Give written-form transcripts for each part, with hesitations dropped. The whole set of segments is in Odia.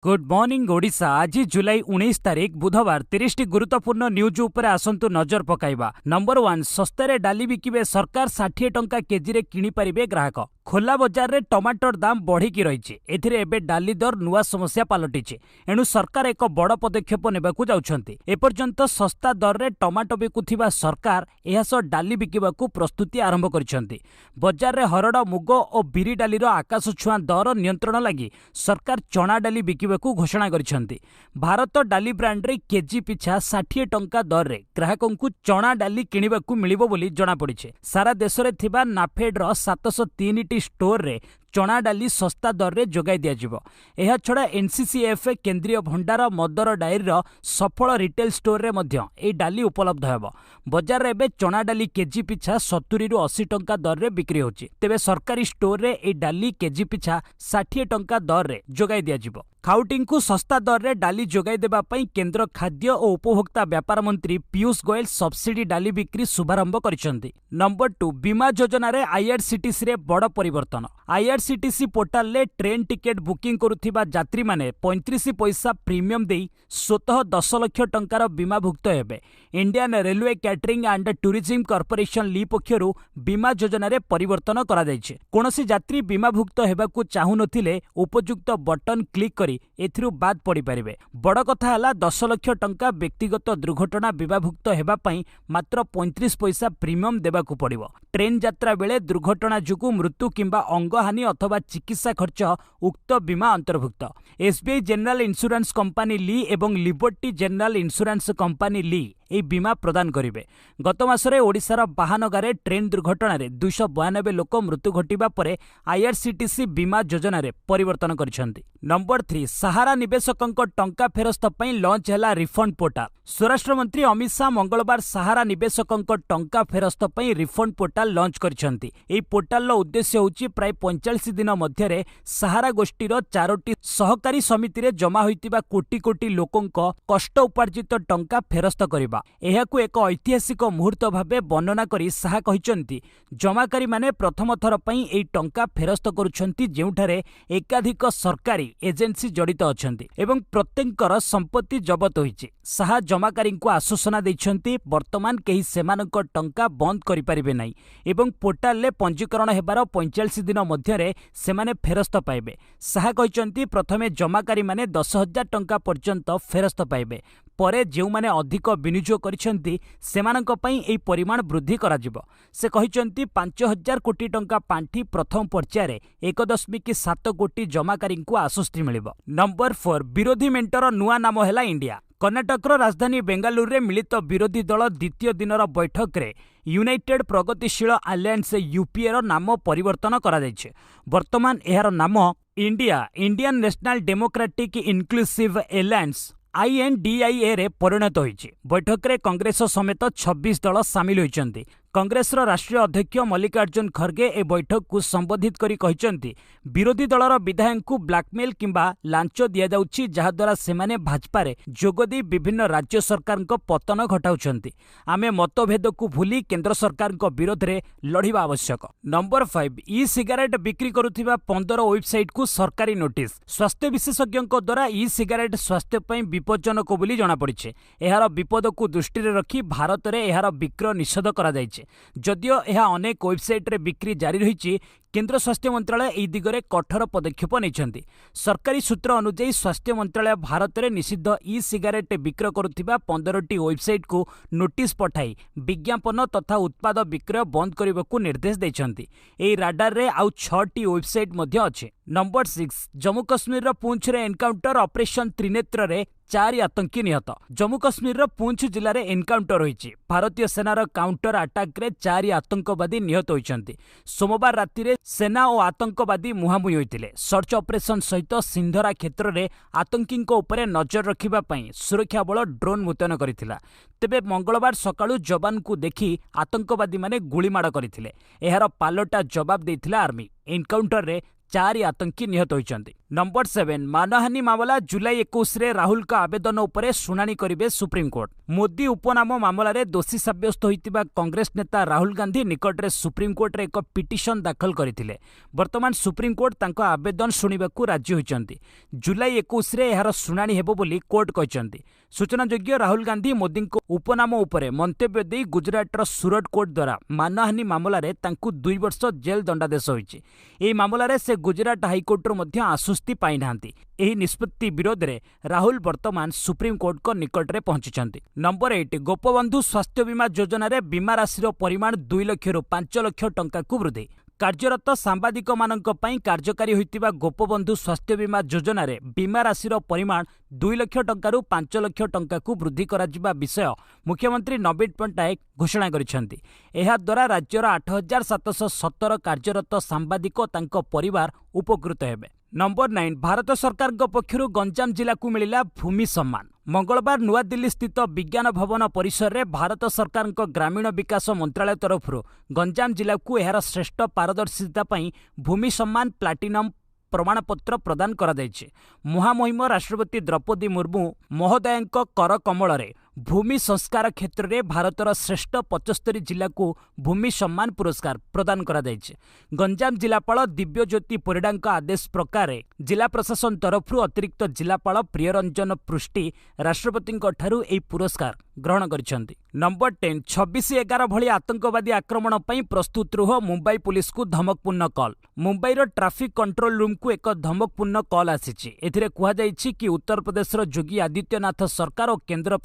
Good morning Odisha. ଆଜି ଜୁଲାଇ 19 ତାରିଖ ବୁଧବାର। 30ଟି ଗୁରୁତ୍ୱପୂର୍ଣ୍ଣ ନ୍ୟୁଜ୍ ଉପରେ ଆସନ୍ତୁ ନଜର ପକାଇବା। ନମ୍ବର 1, ଶସ୍ତାରେ ଡାଲି ବିକିବେ ସରକାର, 60 ଟଙ୍କା କେଜିରେ କିଣିପାରିବେ ଗ୍ରାହକ। ଖୋଲା ବଜାରରେ ଟମାଟର ଦାମ ବଢ଼ିକି ରହିଛି। ଏଥିରେ ଏବେ ଡାଲି ଦର ନୂଆ ସମସ୍ୟା ପାଲଟିଛି। ଏଣୁ ସରକାର ଏକ ବଡ଼ ପଦକ୍ଷେପ ନେବାକୁ ଯାଉଛନ୍ତି। ଏପର୍ଯ୍ୟନ୍ତ ଶସ୍ତା ଦରରେ ଟମାଟୋ ବିକୁଥିବା ସରକାର ଏହା ସହ ଡାଲି ବିକିବାକୁ ପ୍ରସ୍ତୁତି ଆରମ୍ଭ କରିଛନ୍ତି। ବଜାରରେ ହରଡ଼, ମୁଗ ଓ ବିରି ଡାଲିର ଆକାଶଛୁଆଁ ଦର ନିୟନ୍ତ୍ରଣ ଲାଗି ସରକାର ଚଣା ଡାଲି ବିକିବାକୁ ଘୋଷଣା କରିଛନ୍ତି। ଭାରତ ଡାଲି ବ୍ରାଣ୍ଡରେ କେଜି ପିଛା 60 ଟଙ୍କା ଦରରେ ଗ୍ରାହକଙ୍କୁ ଚଣା ଡାଲି କିଣିବାକୁ ମିଳିବ ବୋଲି ଜଣାପଡ଼ିଛି। ସାରା ଦେଶରେ ଥିବା ନାଫେଡ୍ର 703ଟି ଷ୍ଟୋରରେ ଚଣା ଡାଲି ଶସ୍ତା ଦରରେ ଯୋଗାଇ ଦିଆଯିବ। ଏହାଛଡ଼ା ଏନ୍ସିସିଏଫ୍, କେନ୍ଦ୍ରୀୟ ଭଣ୍ଡାର, ମଦର ଡାଏରୀର ସଫଳ ରିଟେଲ ଷ୍ଟୋରରେ ମଧ୍ୟ ଏହି ଡାଲି ଉପଲବ୍ଧ ହେବ। ବଜାରରେ ଏବେ ଚଣା ଡାଲି କେଜି ପିଛା 70ରୁ 80 ଟଙ୍କା ଦରରେ ବିକ୍ରି ହେଉଛି। ତେବେ ସରକାରୀ ଷ୍ଟୋରରେ ଏହି ଡାଲି କେଜି ପିଛା 60 ଟଙ୍କା ଦରରେ ଯୋଗାଇ ଦିଆଯିବ। ଖାଉଟିଙ୍କୁ ଶସ୍ତା ଦରରେ ଡାଲି ଯୋଗାଇ ଦେବା ପାଇଁ କେନ୍ଦ୍ର ଖାଦ୍ୟ ଓ ଉପଭୋକ୍ତା ବ୍ୟାପାର ମନ୍ତ୍ରୀ ପୀୟୁଷ ଗୋଏଲ ସବସିଡି ଡାଲି ବିକ୍ରି ଶୁଭାରମ୍ଭ କରିଛନ୍ତି। ନମ୍ବର 2, ବୀମା ଯୋଜନାରେ ଆଇଆର୍ସିଟିସିରେ ବଡ଼ ପରିବର୍ତ୍ତନ। ଆଇଆର୍ସିଟିସି ପୋର୍ଟାଲରେ ଟ୍ରେନ୍ ଟିକେଟ୍ ବୁକିଂ କରୁଥିବା ଯାତ୍ରୀମାନେ 35 ପଇସା ପ୍ରିମିୟମ ଦେଇ ସ୍ୱତଃ 10 ଲକ୍ଷ ଟଙ୍କାର ବୀମାଭୁକ୍ତ ହେବେ। Indian railway catering and tourism corporation ଲି ପକ୍ଷରୁ ବୀମା ଯୋଜନାରେ ପରିବର୍ତ୍ତନ କରାଯାଇଛି। କୌଣସି ଯାତ୍ରୀ ବୀମାଭୁକ୍ତ ହେବାକୁ ଚାହୁଁନଥିଲେ ଉପଯୁକ୍ତ ବଟନ୍ କ୍ଲିକ୍ କରି ଏଥିରୁ ବାଦ୍ ପଡ଼ିପାରିବେ। ବଡ଼ କଥା ହେଲା, 10 ଲକ୍ଷ ଟଙ୍କା ବ୍ୟକ୍ତିଗତ ଦୁର୍ଘଟଣା ବୀମାଭୁକ୍ତ ହେବା ପାଇଁ ମାତ୍ର 35 ପଇସା ପ୍ରିମିୟମ ଦେବାକୁ ପଡ଼ିବ। ଟ୍ରେନ୍ ଯାତ୍ରା ବେଳେ ଦୁର୍ଘଟଣା ଯୋଗୁଁ ମୃତ୍ୟୁ କିମ୍ବା ଅଙ୍ଗହାନି ଅଥବା ଚିକିତ୍ସା ଖର୍ଚ୍ଚ ଉକ୍ତ ବୀମା ଅନ୍ତର୍ଭୁକ୍ତ। ଏସ୍ବିଆଇ ଜେନେରାଲ ଇନ୍ସୁରାନ୍ସ କମ୍ପାନୀ ଲି ଏବଂ ଲିବର୍ଟି ଜେନେରାଲ ଇନ୍ସୁରାନ୍ସ କମ୍ପାନୀ ଲି ଏହି ବୀମା ପ୍ରଦାନ କରିବେ। ଗତ ମାସରେ ଓଡ଼ିଶାର ବାହାନଗାରେ ଟ୍ରେନ୍ ଦୁର୍ଘଟଣାରେ 292 ଲୋକ ମୃତ୍ୟୁ ଘଟିବା ପରେ ଆଇଆର୍ସିଟିସି ବୀମା ଯୋଜନାରେ ପରିବର୍ତ୍ତନ କରିଛନ୍ତି। ନମ୍ବର 3, ସାହାରା ନିବେଶକଙ୍କ ଟଙ୍କା ଫେରସ୍ତ ପାଇଁ ଲଞ୍ଚ ହେଲା ରିଫଣ୍ଡ ପୋର୍ଟାଲ। ସ୍ୱରାଷ୍ଟ୍ରମନ୍ତ୍ରୀ ଅମିତ ଶାହ ମଙ୍ଗଳବାର ସାହାରା ନିବେଶକଙ୍କ ଟଙ୍କା ଫେରସ୍ତ ପାଇଁ ରିଫଣ୍ଡ ପୋର୍ଟାଲ ଲଞ୍ଚ କରିଛନ୍ତି। ଏହି ପୋର୍ଟାଲର ଉଦ୍ଦେଶ୍ୟ ହେଉଛି ପ୍ରାୟ 45 ଦିନ ମଧ୍ୟରେ ସାହାରା ଗୋଷ୍ଠୀର 4ଟି ସହକାରୀ ସମିତିରେ ଜମା ହୋଇଥିବା କୋଟି କୋଟି ଲୋକଙ୍କ କଷ୍ଟ ଉପାର୍ଜିତ ଟଙ୍କା ଫେରସ୍ତ କରିବା। ଏହାକୁ ଏକ ଐତିହାସିକ ମୁହୂର୍ତ୍ତ ଭାବେ ବର୍ଣ୍ଣନା କରି ଶାହା କହିଛନ୍ତି, ଜମାକାରୀମାନେ ପ୍ରଥମ ଥର ପାଇଁ ଏହି ଟଙ୍କା ଫେରସ୍ତ କରୁଛନ୍ତି ଯେଉଁଠାରେ ଏକାଧିକ ସରକାରୀ ଏଜେନ୍ସି ଜଡ଼ିତ ଅଛନ୍ତି ଏବଂ ପ୍ରତ୍ୟେକଙ୍କର ସମ୍ପତ୍ତି ଜବତ ହୋଇଛି। ଶାହା ଜମାକାରୀଙ୍କୁ ଆଶ୍ୱାସନା ଦେଇଛନ୍ତି, ବର୍ତ୍ତମାନ କେହି ସେମାନଙ୍କ ଟଙ୍କା ବନ୍ଦ କରିପାରିବେ ନାହିଁ ଏବଂ ପୋର୍ଟାଲରେ ପଞ୍ଜୀକରଣ ହେବାର 45 ଦିନ ମଧ୍ୟରେ ସେମାନେ ଫେରସ୍ତ ପାଇବେ। ଶାହା କହିଛନ୍ତି, ପ୍ରଥମେ ଜମାକାରୀମାନେ 10,000 ଟଙ୍କା ପର୍ଯ୍ୟନ୍ତ ଫେରସ୍ତ ପାଇବେ। ପରେ ଯେଉଁମାନେ ଅଧିକ ବିନିଯୋଗ କରିଛନ୍ତି ସେମାନଙ୍କ ପାଇଁ ଏହି ପରିମାଣ ବୃଦ୍ଧି କରାଯିବ। ସେ କହିଛନ୍ତି, 5,000 କୋଟି ଟଙ୍କା ପାଣ୍ଠି ପ୍ରଥମ ପର୍ଯ୍ୟାୟରେ 1.7 କୋଟି ଜମାକାରୀଙ୍କୁ ଆଶ୍ୱସ୍ତି ମିଳିବ। ନମ୍ବର 4, ବିରୋଧୀ ମେଣ୍ଟର ନୂଆ ନାମ ହେଲା ଇଣ୍ଡିଆ। କର୍ଣ୍ଣାଟକର ରାଜଧାନୀ ବେଙ୍ଗାଲୁରୁରେ ମିଳିତ ବିରୋଧୀ ଦଳ ଦ୍ୱିତୀୟ ଦିନର ବୈଠକରେ ୟୁନାଇଟେଡ୍ ପ୍ରଗତିଶୀଳ ଆଲାଏନ୍ସ ୟୁପିଏର ନାମ ପରିବର୍ତ୍ତନ କରାଯାଇଛି। ବର୍ତ୍ତମାନ ଏହାର ନାମ India, Indian national democratic inclusive alliance ଆଇଏନ୍ଡିଆଇଏରେ ପରିଣତ ହୋଇଛି। ବୈଠକରେ କଂଗ୍ରେସ ସମେତ 26 ଦଳ ସାମିଲ ହୋଇଛନ୍ତି। କଂଗ୍ରେସର ରାଷ୍ଟ୍ରୀୟ ଅଧ୍ୟକ୍ଷ ମଲ୍ଲିକାର୍ଜୁନ ଖର୍ଗେ ଏ ବୈଠକକୁ ସମ୍ବୋଧିତ କରି କହିଛନ୍ତି, ବିରୋଧୀ ଦଳର ବିଧାୟକଙ୍କୁ ବ୍ଲାକମେଲ୍ କିମ୍ବା ଲାଞ୍ଚ ଦିଆଯାଉଛି, ଯାହାଦ୍ୱାରା ସେମାନେ ଭାଜପାରେ ଯୋଗ ଦେଇ ବିଭିନ୍ନ ରାଜ୍ୟ ସରକାରଙ୍କ ପତନ ଘଟାଉଛନ୍ତି। ଆମେ ମତଭେଦକୁ ଭୁଲି କେନ୍ଦ୍ର ସରକାରଙ୍କ ବିରୋଧରେ ଲଢ଼ିବା ଆବଶ୍ୟକ। ନମ୍ବର 5, ଇ ସିଗାରେଟ୍ ବିକ୍ରି କରୁଥିବା 15 ୱେବସାଇଟ୍କୁ ସରକାରୀ ନୋଟିସ୍। ସ୍ୱାସ୍ଥ୍ୟ ବିଶେଷଜ୍ଞଙ୍କ ଦ୍ୱାରା ଇ ସିଗାରେଟ୍ ସ୍ୱାସ୍ଥ୍ୟ ପାଇଁ ବିପଜ୍ଜନକ ବୋଲି ଜଣାପଡ଼ିଛି। ଏହାର ବିପଦକୁ ଦୃଷ୍ଟିରେ ରଖି ଭାରତରେ ଏହାର ବିକ୍ରୟ ନିଷେଧ କରାଯାଇଛି। ଯଦିଓ ଏହା ଅନେକ ୱେବସାଇଟ୍ରେ ବିକ୍ରି ଜାରି ରହିଛି, କେନ୍ଦ୍ର ସ୍ୱାସ୍ଥ୍ୟ ମନ୍ତ୍ରାଳୟ ଏହି ଦିଗରେ କଠୋର ପଦକ୍ଷେପ ନେଇଛନ୍ତି। ସରକାରୀ ସୂତ୍ର ଅନୁଯାୟୀ ସ୍ୱାସ୍ଥ୍ୟ ମନ୍ତ୍ରାଳୟ ଭାରତରେ ନିଷିଦ୍ଧ ଇ ସିଗାରେଟ୍ ବିକ୍ରୟ କରୁଥିବା 15ଟି ୱେବସାଇଟ୍କୁ ନୋଟିସ୍ ପଠାଇ ବିଜ୍ଞାପନ ତଥା ଉତ୍ପାଦ ବିକ୍ରୟ ବନ୍ଦ କରିବାକୁ ନିର୍ଦ୍ଦେଶ ଦେଇଛନ୍ତି। ଏହି ରାଡାରରେ ଆଉ 6ଟି ୱେବସାଇଟ୍ ମଧ୍ୟ ଅଛି। ନମ୍ବର 6, ଜମ୍ମୁ କାଶ୍ମୀରର ପୁଞ୍ଛରେ ଏନକାଉଣ୍ଟର। ଅପରେସନ ତ୍ରିନେତ୍ରରେ 4 ଆତଙ୍କୀ ନିହତ। ଜମ୍ମୁ କାଶ୍ମୀରର ପୁଞ୍ଛ ଜିଲ୍ଲାରେ ଏନକାଉଣ୍ଟର ହୋଇଛି। ଭାରତୀୟ ସେନାର କାଉଣ୍ଟର ଆଟାକରେ 4 ଆତଙ୍କବାଦୀ ନିହତ ହୋଇଛନ୍ତି। ସୋମବାର ରାତିରେ ସେନା ଓ ଆତଙ୍କବାଦୀ ମୁହାଁମୁହିଁ ହୋଇଥିଲେ। ସର୍ଚ୍ଚ ଅପରେସନ ସହିତ ସିନ୍ଧରା କ୍ଷେତ୍ରରେ ଆତଙ୍କୀଙ୍କ ଉପରେ ନଜର ରଖିବା ପାଇଁ ସୁରକ୍ଷା ବଳ ଡ୍ରୋନ୍ ମୁତୟନ କରିଥିଲା। ତେବେ ମଙ୍ଗଳବାର ସକାଳୁ ଯବାନଙ୍କୁ ଦେଖି ଆତଙ୍କବାଦୀମାନେ ଗୁଳିମାଡ଼ କରିଥିଲେ। ଏହାର ପାଲଟା ଜବାବ ଦେଇଥିଲା ଆର୍ମି। ଏନକାଉଣ୍ଟରରେ 4 ଆତଙ୍କୀ ନିହତ ହୋଇଛନ୍ତି। ନମ୍ବର 7, ମାନହାନି ମାମଲା ଜୁଲାଇ 21ରେ ରାହୁଲଙ୍କ ଆବେଦନ ଉପରେ ଶୁଣାଣି କରିବେ ସୁପ୍ରିମକୋର୍ଟ। ମୋଦି ଉପନାମ ମାମଲାରେ ଦୋଷୀ ସାବ୍ୟସ୍ତ ହୋଇଥିବା କଂଗ୍ରେସ ନେତା ରାହୁଲ ଗାନ୍ଧୀ ନିକଟରେ ସୁପ୍ରିମକୋର୍ଟରେ ଏକ ପିଟିସନ ଦାଖଲ କରିଥିଲେ। ବର୍ତ୍ତମାନ ସୁପ୍ରିମକୋର୍ଟ ତାଙ୍କ ଆବେଦନ ଶୁଣିବାକୁ ରାଜି ହୋଇଛନ୍ତି। ଜୁଲାଇ 21ରେ ଏହାର ଶୁଣାଣି ହେବ ବୋଲି କୋର୍ଟ କହିଛନ୍ତି। ସୂଚନାଯୋଗ୍ୟ, ରାହୁଲ ଗାନ୍ଧୀ ମୋଦିଙ୍କ ଉପନାମ ଉପରେ ମନ୍ତବ୍ୟ ଦେଇ ଗୁଜରାଟର ସୁରଟ କୋର୍ଟ ଦ୍ୱାରା ମାନହାନି ମାମଲାରେ ତାଙ୍କୁ 2 ବର୍ଷ ଜେଲ୍ ଦଣ୍ଡାଦେଶ ହୋଇଛି। ଏହି ମାମଲାରେ ସେ ଗୁଜରାଟ ହାଇକୋର୍ଟରୁ ମଧ୍ୟ ଆଶ୍ୱସ୍ତି ପାଇନାହାନ୍ତି। ଏହି ନିଷ୍ପତ୍ତି ବିରୋଧରେ ରାହୁଲ ବର୍ତ୍ତମାନ ସୁପ୍ରିମକୋର୍ଟଙ୍କ ନିକଟରେ ପହଞ୍ଚିଛନ୍ତି। ନମ୍ବର 8, ଗୋପବନ୍ଧୁ ସ୍ୱାସ୍ଥ୍ୟ ବୀମା ଯୋଜନାରେ ବୀମା ରାଶିର ପରିମାଣ 2 ଲକ୍ଷରୁ 5 ଲକ୍ଷ ଟଙ୍କାକୁ ବୃଦ୍ଧି। କାର୍ଯ୍ୟରତ ସାମ୍ବାଦିକମାନଙ୍କ ପାଇଁ କାର୍ଯ୍ୟକାରୀ ହୋଇଥିବା ଗୋପବନ୍ଧୁ ସ୍ୱାସ୍ଥ୍ୟ ବୀମା ଯୋଜନାରେ ବୀମା ରାଶିର ପରିମାଣ 2 ଲକ୍ଷ ଟଙ୍କାରୁ 5 ଲକ୍ଷ ଟଙ୍କାକୁ ବୃଦ୍ଧି କରାଯିବା ବିଷୟ ମୁଖ୍ୟମନ୍ତ୍ରୀ ନବୀନ ପଟ୍ଟନାୟକ ଘୋଷଣା କରିଛନ୍ତି। ଏହାଦ୍ୱାରା ରାଜ୍ୟର 8717 କାର୍ଯ୍ୟରତ ସାମ୍ବାଦିକ ତାଙ୍କ ପରିବାର ଉପକୃତ ହେବେ। ନମ୍ବର 9, ଭାରତ ସରକାରଙ୍କ ପକ୍ଷରୁ ଗଞ୍ଜାମ ଜିଲ୍ଲାକୁ ମିଳିଲା ଭୂମି ସମ୍ମାନ। ମଙ୍ଗଳବାର ନୂଆଦିଲ୍ଲୀ ସ୍ଥିତ ବିଜ୍ଞାନ ଭବନ ପରିସରରେ ଭାରତ ସରକାରଙ୍କ ଗ୍ରାମୀଣ ବିକାଶ ମନ୍ତ୍ରାଳୟ ତରଫରୁ ଗଞ୍ଜାମ ଜିଲ୍ଲାକୁ ଏହାର ଶ୍ରେଷ୍ଠ ପାରଦର୍ଶିତା ପାଇଁ ଭୂମି ସମ୍ମାନ ପ୍ଲାଟିନମ୍ ପ୍ରମାଣପତ୍ର ପ୍ରଦାନ କରାଯାଇଛି। ମହାମହିମ ରାଷ୍ଟ୍ରପତି ଦ୍ରୌପଦୀ ମୁର୍ମୁ ମହୋଦୟଙ୍କ କରକମଳରେ ଭୂମି ସଂସ୍କାର କ୍ଷେତ୍ରରେ ଭାରତର ଶ୍ରେଷ୍ଠ 75 ଜିଲ୍ଲାକୁ ଭୂମି ସମ୍ମାନ ପୁରସ୍କାର ପ୍ରଦାନ କରାଯାଇଛି। ଗଞ୍ଜାମ ଜିଲ୍ଲାପାଳ ଦିବ୍ୟଜ୍ୟୋତି ପରିଡ଼ାଙ୍କ ଆଦେଶ ପ୍ରକାରେ ଜିଲ୍ଲା ପ୍ରଶାସନ ତରଫରୁ ଅତିରିକ୍ତ ଜିଲ୍ଲାପାଳ ପ୍ରିୟରଞ୍ଜନ ପୃଷ୍ଟି ରାଷ୍ଟ୍ରପତିଙ୍କ ଠାରୁ ଏହି ପୁରସ୍କାର ଗ୍ରହଣ କରିଛନ୍ତି। ନମ୍ବର 10, 26/11 ଭଳି ଆତଙ୍କବାଦୀ ଆକ୍ରମଣ ପାଇଁ ପ୍ରସ୍ତୁତ ରୁହ, ମୁମ୍ବାଇ ପୁଲିସକୁ ଧମକପୂର୍ଣ୍ଣ କଲ୍। ମୁମ୍ବାଇର ଟ୍ରାଫିକ୍ କଣ୍ଟ୍ରୋଲ ରୁମ୍କୁ ଏକ ଧମକପୂର୍ଣ୍ଣ କଲ୍ ଆସିଛି। ଏଥିରେ କୁହାଯାଇଛି କି ଉତ୍ତରପ୍ରଦେଶର ଯୋଗୀ ଆଦିତ୍ୟନାଥ ସରକାର ଓ କେନ୍ଦ୍ରର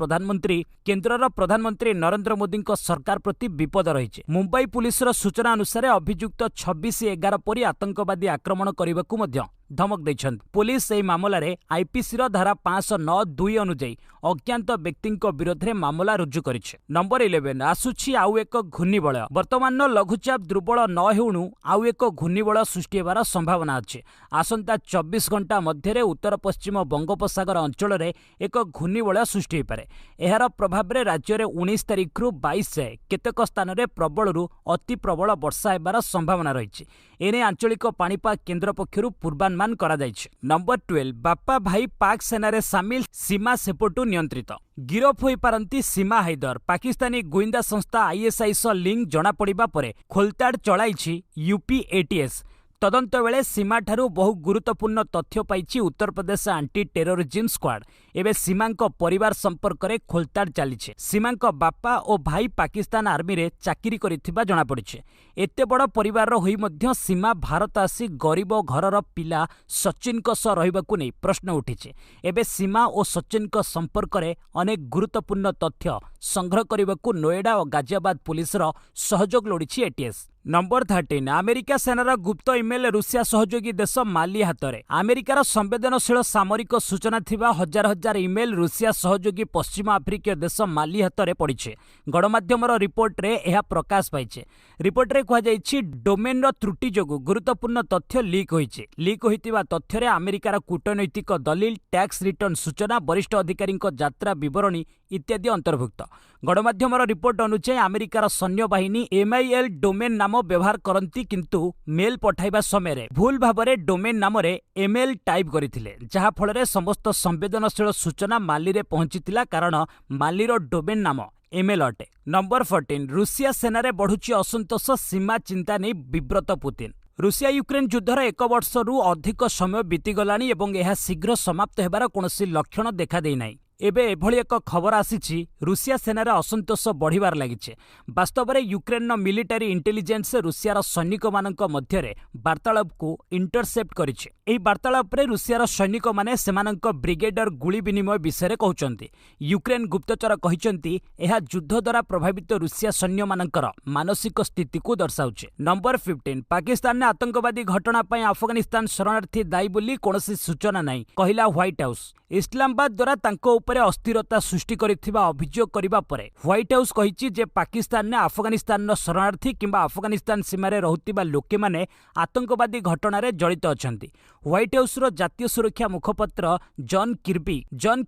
ପ୍ରଧାନମନ୍ତ୍ରୀ ନରେନ୍ଦ୍ର ମୋଦିଙ୍କ ସରକାର ପ୍ରତି ବିପଦ ରହିଛି। ମୁମ୍ବାଇ ପୁଲିସର ସୂଚନା ଅନୁସାରେ ଅଭିଯୁକ୍ତ 26/11 ପରି ଆତଙ୍କବାଦୀ ଆକ୍ରମଣ କରିବାକୁ ମଧ୍ୟ ଧମକ ଦେଇଛନ୍ତି। ପୋଲିସ ଏହି ମାମଲାରେ ଆଇପିସିର ଧାରା 509(2) ଅନୁଯାୟୀ ଅଜ୍ଞାତ ବ୍ୟକ୍ତିଙ୍କ ବିରୋଧରେ ମାମଲା ରୁଜୁ କରିଛି। ନମ୍ବର 11, ଆସୁଛି ଆଉ ଏକ ଘୂର୍ଣ୍ଣିବଳୟ। ବର୍ତ୍ତମାନର ଲଘୁଚାପ ଦୁର୍ବଳ ନ ହେଉଣୁ ଆଉ ଏକ ଘୂର୍ଣ୍ଣିବଳୟ ସୃଷ୍ଟି ହେବାର ସମ୍ଭାବନା ଅଛି। ଆସନ୍ତା 24 ଘଣ୍ଟା ମଧ୍ୟରେ ଉତ୍ତର ପଶ୍ଚିମ ବଙ୍ଗୋପସାଗର ଅଞ୍ଚଳରେ ଏକ ଘୂର୍ଣ୍ଣିବଳୟ ସୃଷ୍ଟି ହୋଇପାରେ। ଏହାର ପ୍ରଭାବରେ ରାଜ୍ୟରେ 19 ତାରିଖରୁ 22 ଯାଏ କେତେକ ସ୍ଥାନରେ ପ୍ରବଳରୁ ଅତି ପ୍ରବଳ ବର୍ଷା ହେବାର ସମ୍ଭାବନା ରହିଛି। ଏନେଇ ଆଞ୍ଚଳିକ ପାଣିପାଗ କେନ୍ଦ୍ର ପକ୍ଷରୁ ପୂର୍ବାନୁମାନ କରାଯାଇଛି। ନମ୍ବର 12, ବାପା ଭାଇ ପାକ୍ ସେନାରେ ସାମିଲ, ସୀମା ସେପଟୁ ନିୟନ୍ତ୍ରିତ। ଗିରଫ ହୋଇପାରନ୍ତି ସୀମା ହାଇଦର। ପାକିସ୍ତାନୀ ଗୁଇନ୍ଦା ସଂସ୍ଥା ଆଇଏସ୍ଆଇ ସହ ଲିଙ୍କ ଜଣାପଡ଼ିବା ପରେ ଖୋଲତାଡ଼ ଚଳାଇଛି ୟୁପି ଏଟିଏସ୍। ତଦନ୍ତ ବେଳେ ସୀମାଠାରୁ ବହୁ ଗୁରୁତ୍ୱପୂର୍ଣ୍ଣ ତଥ୍ୟ ପାଇଛି ଉତ୍ତରପ୍ରଦେଶ ଆଣ୍ଟି ଟେରୋରିଜିମ୍ ସ୍କ୍ୱାଡ୍। ଏବେ ସୀମାଙ୍କ ପରିବାର ସମ୍ପର୍କରେ ଖୋଲତାଡ଼ ଚାଲିଛି। ସୀମାଙ୍କ ବାପା ଓ ଭାଇ ପାକିସ୍ତାନ ଆର୍ମିରେ ଚାକିରି କରିଥିବା ଜଣାପଡ଼ିଛି। ଏତେ ବଡ଼ ପରିବାରର ହୋଇ ମଧ୍ୟ ସୀମା ଭାରତ ଆସି ଗରିବ ଘରର ପିଲା ସଚିନଙ୍କ ସହ ରହିବାକୁ ନେଇ ପ୍ରଶ୍ନ ଉଠିଛି। ଏବେ ସୀମା ଓ ସଚିନଙ୍କ ସମ୍ପର୍କରେ ଅନେକ ଗୁରୁତ୍ୱପୂର୍ଣ୍ଣ ତଥ୍ୟ ସଂଗ୍ରହ କରିବାକୁ ନୋଏଡା ଓ ଗାଜିଆବାଦ ପୁଲିସର ସହଯୋଗ ଲୋଡ଼ିଛି ଏଟିଏସ୍। ନମ୍ବର 13, ଆମେରିକା ସେନାର ଗୁପ୍ତ ଇମେଲ୍ ରୁଷିଆ ସହଯୋଗୀ ଦେଶ ମାଲି ହାତରେ। ଆମେରିକାର ସମ୍ବେଦନଶୀଳ ସାମରିକ ସୂଚନା ଥିବା ହଜାର ହଜାର ଇମେଲ୍ ରୁଷିଆ ସହଯୋଗୀ ପଶ୍ଚିମ ଆଫ୍ରିକୀୟ ଦେଶ ମାଲି ହାତରେ ପଡ଼ିଛି। ଗଣମାଧ୍ୟମର ରିପୋର୍ଟରେ ଏହା ପ୍ରକାଶ ପାଇଛି। ରିପୋର୍ଟରେ କୁହାଯାଇଛି, ଡୋମେନ୍ର ତ୍ରୁଟି ଯୋଗୁଁ ଗୁରୁତ୍ୱପୂର୍ଣ୍ଣ ତଥ୍ୟ ଲିକ୍ ହୋଇଛି। ଲିକ୍ ହୋଇଥିବା ତଥ୍ୟରେ ଆମେରିକାର କୂଟନୈତିକ ଦଲିଲ, ଟ୍ୟାକ୍ସ ରିଟର୍ଣ୍ଣ ସୂଚନା, ବରିଷ୍ଠ ଅଧିକାରୀଙ୍କ ଯାତ୍ରା ବିବରଣୀ ଇତ୍ୟାଦି ଅନ୍ତର୍ଭୁକ୍ତ। ଗଣମାଧ୍ୟମର ରିପୋର୍ଟ ଅନୁଯାୟୀ ଆମେରିକାର ସୈନ୍ୟବାହିନୀ ଏମ୍ଆଇଏଲ୍ ଡୋମେନ୍ ନାମ ବ୍ୟବହାର କରନ୍ତି, କିନ୍ତୁ ମେଲ୍ ପଠାଇବା ସମୟରେ ଭୁଲ ଭାବରେ ଡୋମେନ୍ ନାମରେ ଏମ୍ଏଲ୍ ଟାଇପ୍ କରିଥିଲେ, ଯାହାଫଳରେ ସମସ୍ତ ସମ୍ବେଦନଶୀଳ ସୂଚନା ମାଲିରେ ପହଞ୍ଚିଥିଲା, କାରଣ ମାଲିର ଡୋମେନ୍ ନାମ ଏମ୍ଏଲ୍ ଅଟେ। ନମ୍ବର 14, ରୁଷିଆ ସେନାରେ ବଢୁଛି ଅସନ୍ତୋଷ, ସୀମା ଚିନ୍ତା ନେଇ ବିବ୍ରତ ପୁତିନ। ରୁଷିଆ ୟୁକ୍ରେନ୍ ଯୁଦ୍ଧର 1 ବର୍ଷରୁ ଅଧିକ ସମୟ ବିତିଗଲାଣି ଏବଂ ଏହା ଶୀଘ୍ର ସମାପ୍ତ ହେବାର କୌଣସି ଲକ୍ଷଣ ଦେଖାଦେଇନାହିଁ। ଏବେ ଏଭଳି ଏକ ଖବର ଆସିଛି, ରୁଷିଆ ସେନାରେ ଅସନ୍ତୋଷ ବଢ଼ିବାରେ ଲାଗିଛି। ବାସ୍ତବରେ ୟୁକ୍ରେନ୍ର ମିଲିଟାରୀ ଇଣ୍ଟେଲିଜେନ୍ସ ରୁଷିଆର ସୈନିକମାନଙ୍କ ମଧ୍ୟରେ ବାର୍ତ୍ତାଳାପକୁ ଇଣ୍ଟରସେପ୍ଟ କରିଛି। ଏହି ବାର୍ତ୍ତାଳାପରେ ରୁଷିଆର ସୈନିକମାନେ ସେମାନଙ୍କ ବ୍ରିଗେଡର ଗୁଳି ବିନିମୟ ବିଷୟରେ କହୁଛନ୍ତି। ୟୁକ୍ରେନ୍ ଗୁପ୍ତଚର କହିଛନ୍ତି, ଏହା ଯୁଦ୍ଧ ଦ୍ୱାରା ପ୍ରଭାବିତ ରୁଷିଆ ସୈନ୍ୟମାନଙ୍କର ମାନସିକ ସ୍ଥିତିକୁ ଦର୍ଶାଉଛି। ନମ୍ବର 15, ପାକିସ୍ତାନରେ ଆତଙ୍କବାଦୀ ଘଟଣା ପାଇଁ ଆଫଗାନିସ୍ତାନ ଶରଣାର୍ଥୀ ଦାୟୀ ବୋଲି କୌଣସି ସୂଚନା ନାହିଁ, କହିଲା ହ୍ୱାଇଟ୍ ହାଉସ୍। ଇସଲାମାବାଦ ଦ୍ୱାରା ତାଙ୍କ ଉପରେ ଅସ୍ଥିରତା ସୃଷ୍ଟି କରିଥିବା ଅଭିଯୋଗ କରିବା ପରେ ହ୍ୱାଇଟ୍ ହାଉସ୍ କହିଛି ଯେ ପାକିସ୍ତାନରେ ଆଫଗାନିସ୍ତାନର ଶରଣାର୍ଥୀ କିମ୍ବା ଆଫଗାନିସ୍ତାନ ସୀମାରେ ରହୁଥିବା ଲୋକମାନେ ଆତଙ୍କବାଦୀ ଘଟଣାରେ ଜଡ଼ିତ ଅଛନ୍ତି। ହ୍ୱାଇଟ୍ ହାଉସ୍ର ଜାତୀୟ ସୁରକ୍ଷା ମୁଖପାତ୍ର ଜନ୍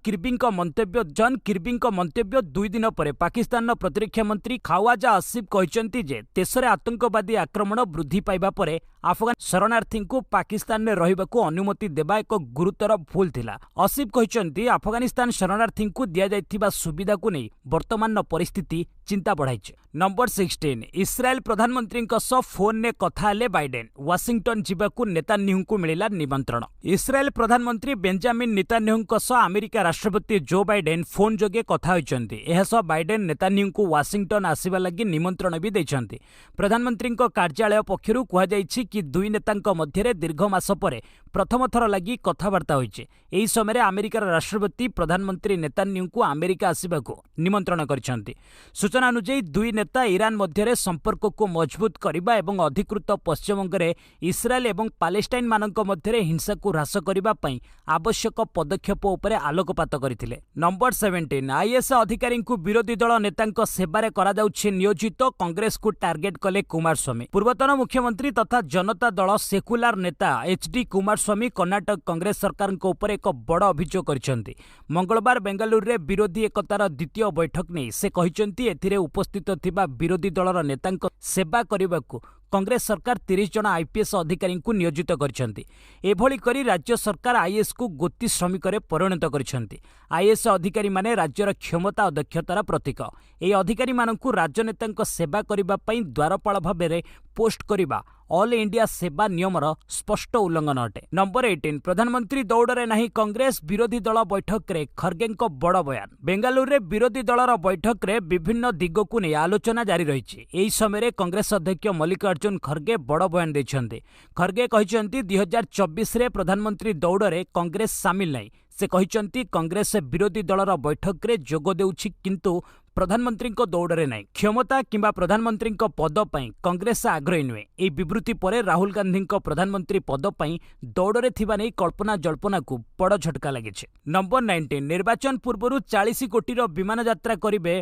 କିର୍ବିଙ୍କ ମନ୍ତବ୍ୟ 2 ଦିନ ପରେ ପାକିସ୍ତାନର ପ୍ରତିରକ୍ଷା ମନ୍ତ୍ରୀ ଖାୱାଜା ଆସିଫ କହିଛନ୍ତି ଯେ ଦେଶରେ ଆତଙ୍କବାଦୀ ଆକ୍ରମଣ ବୃଦ୍ଧି ପାଇବା ପରେ ଆଫଗାନ ଶରଣାର୍ଥୀଙ୍କୁ ପାକିସ୍ତାନରେ ରହିବାକୁ ଅନୁମତି ଦେବା ଏକ ଗୁରୁତର ଭୁଲ ଥିଲା। ଆସିଫ କହିଛନ୍ତି, ଆଫଗାନିସ୍ତାନ ଶରଣାର୍ଥୀଙ୍କୁ ଦିଆଯାଇଥିବା ସୁବିଧାକୁ ନେଇ ବର୍ତ୍ତମାନର ପରିସ୍ଥିତି ଚିନ୍ତା ବଢ଼ାଇଛି। ନମ୍ବର 16, ଇସ୍ରାଏଲ ପ୍ରଧାନମନ୍ତ୍ରୀଙ୍କ ସହ ଫୋନ୍ରେ କଥା ହେଲେ ବାଇଡେନ୍। ୱାଶିଂଟନ ଯିବାକୁ ନେତାନ୍ୟାହୁଙ୍କୁ ମିଳିଲା ନିମନ୍ତ୍ରଣ। ଇସ୍ରାଏଲ ପ୍ରଧାନମନ୍ତ୍ରୀ ବେଞ୍ଜାମିନ୍ ନେତାନ୍ୟାହୁଙ୍କ ସହ ଆମେରିକା ରାଷ୍ଟ୍ରପତି ଜୋ ବାଇଡେନ୍ ଫୋନ୍ ଯୋଗେ କଥା ହୋଇଛନ୍ତି। ଏହା ସହ ବାଇଡେନ୍ ନେତାନ୍ୟାହୁଙ୍କୁ ୱାଶିଂଟନ ଆସିବା ଲାଗି ନିମନ୍ତ୍ରଣ ବି ଦେଇଛନ୍ତି। ପ୍ରଧାନମନ୍ତ୍ରୀଙ୍କ କାର୍ଯ୍ୟାଳୟ ପକ୍ଷରୁ କୁହାଯାଇଛି କି ଦୁଇ ନେତାଙ୍କ ମଧ୍ୟରେ ଦୀର୍ଘ ମାସ ପରେ ପ୍ରଥମ ଥର ଲାଗି କଥାବାର୍ତ୍ତା ହୋଇଛି। ଏହି ସମୟରେ ଆମେରିକାର ରାଷ୍ଟ୍ରପତି ପ୍ରଧାନମନ୍ତ୍ରୀ ନେତାନ୍ୟାହୁଙ୍କୁ ଆମେରିକା ଆସିବାକୁ ନିମନ୍ତ୍ରଣ କରିଛନ୍ତି। ସୂଚନା ଅନୁଯାୟୀ, ଦୁଇ ନେତା ଇରାନ ମଧ୍ୟରେ ସମ୍ପର୍କକୁ ମଜବୁତ କରିବା ଏବଂ ଅଧିକୃତ ପଶ୍ଚିମବଙ୍ଗରେ ଇସ୍ରାଏଲ ଏବଂ ପାଲେଷ୍ଟାଇନମାନଙ୍କ ମଧ୍ୟରେ ହିଂସାକୁ ହ୍ରାସ କରିବା ପାଇଁ ଆବଶ୍ୟକ ପଦକ୍ଷେପ ଉପରେ ଆଲୋକପାତ କରିଥିଲେ। ନମ୍ବର 17, ଆଇଏଏସ୍ ଅଧିକାରୀଙ୍କୁ ବିରୋଧୀ ଦଳ ନେତାଙ୍କ ସେବାରେ କରାଯାଉଛି ନିୟୋଜିତ, କଂଗ୍ରେସକୁ ଟାର୍ଗେଟ କଲେ କୁମାରସ୍ୱାମୀ। ପୂର୍ବତନ ମୁଖ୍ୟମନ୍ତ୍ରୀ ତଥା ଜନତା ଦଳ ସେକୁଲାର ନେତା ଏଚ୍ ଡି କୁମାରସ୍ୱାମୀ କର୍ଣ୍ଣାଟକ କଂଗ୍ରେସ ସରକାରଙ୍କ ଉପରେ ଏକ ବଡ଼ ଅଭିଯୋଗ କରିଛନ୍ତି। ମଙ୍ଗଳବାର ବେଙ୍ଗାଲୁରୁରେ ବିରୋଧୀ ଏକତାର ଦ୍ୱିତୀୟ ବୈଠକ ନେଇ ସେ କହିଛନ୍ତି, ଏଥିରେ ଉପସ୍ଥିତ ଥିବା ବିରୋଧୀ ଦଳର ନେତାଙ୍କ ସେବା କରିବାକୁ କଂଗ୍ରେସ ସରକାର 30 ଜଣ ଆଇପିଏସ୍ ଅଧିକାରୀଙ୍କୁ ନିୟୋଜିତ କରିଛନ୍ତି। ଏଭଳି କରି ରାଜ୍ୟ ସରକାର ଆଇଏଏସ୍କୁ ଗୋତି ଶ୍ରମିକରେ ପରିଣତ କରିଛନ୍ତି। ଆଇଏଏସ୍ ଅଧିକାରୀମାନେ ରାଜ୍ୟର କ୍ଷମତା ଓ ଦକ୍ଷତାର ପ୍ରତୀକ। ଏହି ଅଧିକାରୀମାନଙ୍କୁ ରାଜନେତାଙ୍କ ସେବା କରିବା ପାଇଁ ଦ୍ୱାରପାଳ ଭାବରେ ପୋଷ୍ଟ କରିବା ଅଲ୍ ଇଣ୍ଡିଆ ସେବା ନିୟମର ସ୍ପଷ୍ଟ ଉଲ୍ଲଂଘନ ଅଟେ। ନମ୍ବର 18, ପ୍ରଧାନମନ୍ତ୍ରୀ ଦୌଡ଼ରେ ନାହିଁ କଂଗ୍ରେସ, ବିରୋଧୀ ଦଳ ବୈଠକରେ ଖର୍ଗେଙ୍କ ବଡ଼ ବୟାନ। ବେଙ୍ଗାଲୁରୁରେ ବିରୋଧୀ ଦଳର ବୈଠକରେ ବିଭିନ୍ନ ଦିଗକୁ ନେଇ ଆଲୋଚନା ଜାରି ରହିଛି। ଏହି ସମୟରେ କଂଗ୍ରେସ ଅଧ୍ୟକ୍ଷ ମଲ୍ଲିକାର୍ଜୁନ ଖର୍ଗେ ବଡ଼ ବୟାନ ଦେଇଛନ୍ତି। ଖର୍ଗେ କହିଛନ୍ତି, 2024ରେ ପ୍ରଧାନମନ୍ତ୍ରୀ ଦୌଡ଼ରେ କଂଗ୍ରେସ ସାମିଲ ନାହିଁ। ସେ କହିଛନ୍ତି, କଂଗ୍ରେସ ବିରୋଧୀ ଦଳର ବୈଠକରେ ଯୋଗ ଦେଉଛି, କିନ୍ତୁ ପ୍ରଧାନମନ୍ତ୍ରୀଙ୍କ ଦୌଡ଼ରେ ନାହିଁ। କ୍ଷମତା କିମ୍ବା ପ୍ରଧାନମନ୍ତ୍ରୀଙ୍କ ପଦ ପାଇଁ କଂଗ୍ରେସ ଆଗ୍ରହୀ ନୁହେଁ। ଏହି ବିବୃତ୍ତି ପରେ ରାହୁଲ ଗାନ୍ଧୀଙ୍କ ପ୍ରଧାନମନ୍ତ୍ରୀ ପଦ ପାଇଁ ଦୌଡ଼ରେ ଥିବା ନେଇ କଳ୍ପନା ଜଳ୍ପନାକୁ ବଡ଼ ଝଟକା ଲାଗିଛି। ନମ୍ବର 19, ନିର୍ବାଚନ ପୂର୍ବରୁ 40 କୋଟିର ବିମାନ ଯାତ୍ରା କରିବେ।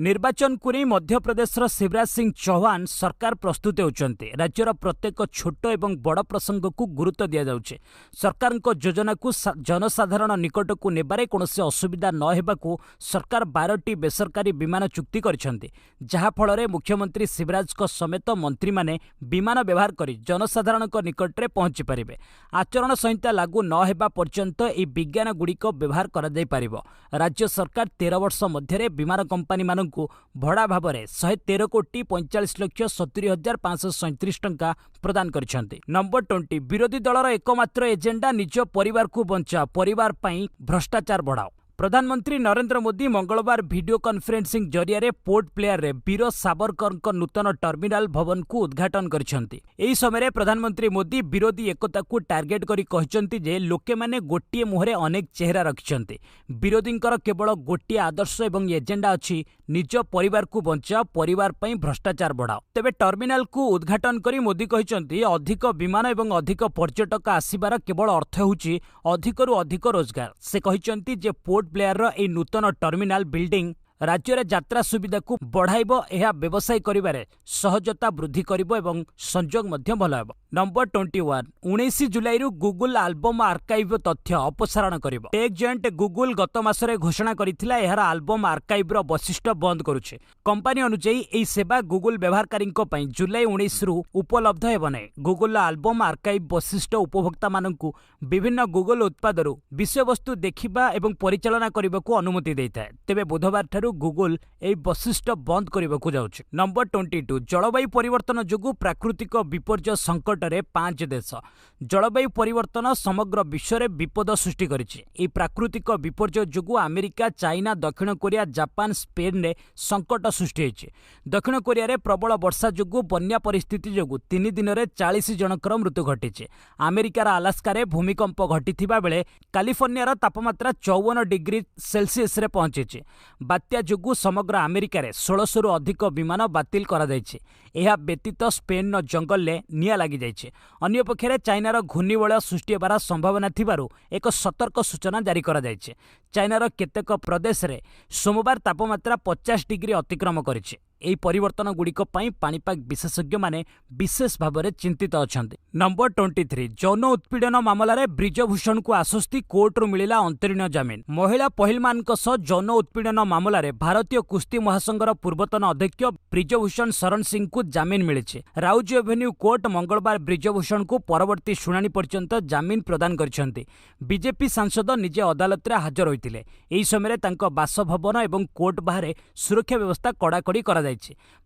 ନିର୍ବାଚନକୁ ନେଇ ମଧ୍ୟପ୍ରଦେଶର ଶିବରାଜ ସିଂ ଚୌହାନ ସରକାର ପ୍ରସ୍ତୁତ ହେଉଛନ୍ତି। ରାଜ୍ୟର ପ୍ରତ୍ୟେକ ଛୋଟ ଏବଂ ବଡ଼ ପ୍ରସଙ୍ଗକୁ ଗୁରୁତ୍ୱ ଦିଆଯାଉଛି। ସରକାରଙ୍କ ଯୋଜନାକୁ ଜନସାଧାରଣ ନିକଟକୁ ନେବାରେ କୌଣସି ଅସୁବିଧା ନ ହେବାକୁ ସରକାର 12ଟି ବେସରକାରୀ ବିମାନ ଚୁକ୍ତି କରିଛନ୍ତି, ଯାହାଫଳରେ ମୁଖ୍ୟମନ୍ତ୍ରୀ ଶିବରାଜଙ୍କ ସମେତ ମନ୍ତ୍ରୀମାନେ ବିମାନ ବ୍ୟବହାର କରି ଜନସାଧାରଣଙ୍କ ନିକଟରେ ପହଞ୍ଚି ପାରିବେ। ଆଚରଣ ସଂହିତା ଲାଗୁ ନ ହେବା ପର୍ଯ୍ୟନ୍ତ ଏହି ବିମାନଗୁଡ଼ିକ ବ୍ୟବହାର କରାଯାଇପାରିବ। ରାଜ୍ୟ ସରକାର 13 ବର୍ଷ ମଧ୍ୟରେ ବିମାନ କମ୍ପାନୀମାନଙ୍କୁ ଭଡ଼ା ଭାବରେ 113 କୋଟି 45 ଲକ୍ଷ 70 ହଜାର 537 ଟଙ୍କା ପ୍ରଦାନ କରିଛନ୍ତି। ନମ୍ବର 20, ବିରୋଧୀ ଦଳର ଏକମାତ୍ର ଏଜେଣ୍ଡା ନିଜ ପରିବାରକୁ ବଞ୍ଚାଅ, ପରିବାର ପାଇଁ ଭ୍ରଷ୍ଟାଚାର ବଢ଼ାଅ। ପ୍ରଧାନମନ୍ତ୍ରୀ ନରେନ୍ଦ୍ର ମୋଦି ମଙ୍ଗଳବାର ଭିଡିଓ କନଫରେନ୍ସିଂ ଜରିଆରେ ପୋର୍ଟ ବ୍ଲେୟାରରେ ବୀର ସାବରକରଙ୍କ ନୂତନ ଟର୍ମିନାଲ ଭବନକୁ ଉଦ୍ଘାଟନ କରିଛନ୍ତି। ଏହି ସମୟରେ ପ୍ରଧାନମନ୍ତ୍ରୀ ମୋଦି ବିରୋଧୀ ଏକତାକୁ ଟାର୍ଗେଟ କରି କହିଛନ୍ତି ଯେ ଲୋକମାନେ ଗୋଟିଏ ମୁହଁରେ ଅନେକ ଚେହେରା ରଖିଛନ୍ତି। ବିରୋଧୀଙ୍କର କେବଳ ଗୋଟିଏ ଆଦର୍ଶ ଏବଂ ଏଜେଣ୍ଡା ଅଛି, ନିଜ ପରିବାରକୁ ବଞ୍ଚାଅ, ପରିବାର ପାଇଁ ଭ୍ରଷ୍ଟାଚାର ବଢ଼ାଅ। ତେବେ ଟର୍ମିନାଲକୁ ଉଦ୍ଘାଟନ କରି ମୋଦି କହିଛନ୍ତି, ଅଧିକ ବିମାନ ଏବଂ ଅଧିକ ପର୍ଯ୍ୟଟକ ଆସିବାର କେବଳ ଅର୍ଥ ହେଉଛି ଅଧିକରୁ ଅଧିକ ରୋଜଗାର। ସେ କହିଛନ୍ତି ଯେ ପୋର୍ଟ ବ୍ଲେୟାରର ଏହି ନୂତନ ଟର୍ମିନାଲ ବିଲ୍ଡିଂ ରାଜ୍ୟରେ ଯାତ୍ରା ସୁବିଧାକୁ ବଢ଼ାଇବ। ଏହା ବ୍ୟବସାୟ କରିବାରେ ସହଜତା ବୃଦ୍ଧି କରିବ ଏବଂ ସଂଯୋଗ ମଧ୍ୟ ଭଲ ହେବ। ନମ୍ବର 21, 19 ଜୁଲାଇରୁ ଗୁଗୁଲ ଆଲବମ୍ ଆର୍କାଇଭ୍ ତଥ୍ୟ ଅପସାରଣ କରିବ। ଟେକ୍ ଜଏଣ୍ଟ ଗୁଗୁଲ ଗତ ମାସରେ ଘୋଷଣା କରିଥିଲା, ଏହାର ଆଲବମ୍ ଆର୍କାଇଭ୍ର ବୈଶିଷ୍ଟ୍ୟ ବନ୍ଦ କରୁଛି। କମ୍ପାନୀ ଅନୁଯାୟୀ, ଏହି ସେବା ଗୁଗୁଲ ବ୍ୟବହାରକାରୀଙ୍କ ପାଇଁ ଜୁଲାଇ 19ରୁ ଉପଲବ୍ଧ ହେବ ନାହିଁ। ଗୁଗୁଲର ଆଲବମ୍ ଆର୍କାଇଭ୍ ବୈଶିଷ୍ଟ୍ୟ ଉପଭୋକ୍ତାମାନଙ୍କୁ ବିଭିନ୍ନ ଗୁଗୁଲ ଉତ୍ପାଦରୁ ବିଷୟବସ୍ତୁ ଦେଖିବା ଏବଂ ପରିଚାଳନା କରିବାକୁ ଅନୁମତି ଦେଇଥାଏ। ତେବେ ବୁଧବାରଠାରୁ ଗୁଗୁଲ ଏହି ବୈଶିଷ୍ଟ୍ୟ ବନ୍ଦ କରିବାକୁ ଯାଉଛି। ନମ୍ବର 22, ଜଳବାୟୁ ପରିବର୍ତ୍ତନ ଯୋଗୁଁ ପ୍ରାକୃତିକ ବିପର୍ଯ୍ୟୟ ସଂକଟରେ ପାଞ୍ଚ ଦେଶ। ଜଳବାୟୁ ପରିବର୍ତ୍ତନ ସମଗ୍ର ବିଶ୍ୱରେ ବିପଦ ସୃଷ୍ଟି କରିଛି। ଏହି ପ୍ରାକୃତିକ ବିପର୍ଯ୍ୟୟ ଯୋଗୁଁ ଆମେରିକା, ଚାଇନା, ଦକ୍ଷିଣ କୋରିଆ, ଜାପାନ, ସ୍ପେନରେ ସଂକଟ ସୃଷ୍ଟି ହୋଇଛି। ଦକ୍ଷିଣ କୋରିଆରେ ପ୍ରବଳ ବର୍ଷା ଯୋଗୁଁ ବନ୍ୟା ପରିସ୍ଥିତି ଯୋଗୁଁ 3 ଦିନରେ 40 ଜଣଙ୍କର ମୃତ୍ୟୁ ଘଟିଛି। ଆମେରିକାର ଆଲାସ୍କାରେ ଭୂମିକମ୍ପ ଘଟିଥିବା ବେଳେ କାଲିଫର୍ଣ୍ଣିଆର ତାପମାତ୍ରା 54 ଡିଗ୍ରୀ ସେଲସିୟସରେ ପହଞ୍ଚିଛି। ବାତ୍ୟା ଯୋଗୁଁ ସମଗ୍ର ଆମେରିକାରେ 1600ରୁ ଅଧିକ ବିମାନ ବାତିଲ କରାଯାଇଛି। ଏହା ବ୍ୟତୀତ ସ୍ପେନ୍ର ଜଙ୍ଗଲରେ ନିଆଁ ଲାଗିଯାଇଛି। ଅନ୍ୟପକ୍ଷରେ ଚାଇନାର ଘୂର୍ଣ୍ଣିବଳୟ ସୃଷ୍ଟି ହେବାର ସମ୍ଭାବନା ଥିବାରୁ ଏକ ସତର୍କ ସୂଚନା ଜାରି କରାଯାଇଛି। ଚାଇନାର କେତେକ ପ୍ରଦେଶରେ ସୋମବାର ତାପମାତ୍ରା 50 ଡିଗ୍ରୀ ଅତିକ୍ରମ କରିଛି। ଏହି ପରିବର୍ତ୍ତନଗୁଡ଼ିକ ପାଇଁ ପାଣିପାଗ ବିଶେଷଜ୍ଞମାନେ ବିଶେଷ ଭାବରେ ଚିନ୍ତିତ ଅଛନ୍ତି। ନମ୍ବର 23, ଯୌନ ଉତ୍ପୀଡ଼ନ ମାମଲାରେ ବ୍ରିଜଭୂଷଣଙ୍କୁ ଆଶ୍ୱସ୍ତି, କୋର୍ଟରୁ ମିଳିଲା ଅନ୍ତରୀଣ ଜାମିନ। ମହିଳା ପହିଲମାନଙ୍କ ସହ ଯୌନ ଉତ୍ପୀଡ଼ନ ମାମଲାରେ ଭାରତୀୟ କୁସ୍ତି ମହାସଂଘର ପୂର୍ବତନ ଅଧ୍ୟକ୍ଷ ବ୍ରିଜଭୂଷଣ ଶରଣ ସିଂଙ୍କୁ ଜାମିନ ମିଳିଛି। ରାଉଜ ଏଭିନ୍ୟୁ କୋର୍ଟ ମଙ୍ଗଳବାର ବ୍ରିଜଭୂଷଣଙ୍କୁ ପରବର୍ତ୍ତୀ ଶୁଣାଣି ପର୍ଯ୍ୟନ୍ତ ଜାମିନ ପ୍ରଦାନ କରିଛନ୍ତି। ବିଜେପି ସାଂସଦ ନିଜେ ଅଦାଲତରେ ହାଜର ହୋଇଥିଲେ। ଏହି ସମୟରେ ତାଙ୍କ ବାସଭବନ ଏବଂ କୋର୍ଟ ବାହାରେ ସୁରକ୍ଷା ବ୍ୟବସ୍ଥା କଡ଼ାକଡ଼ି କରାଯାଇଛି।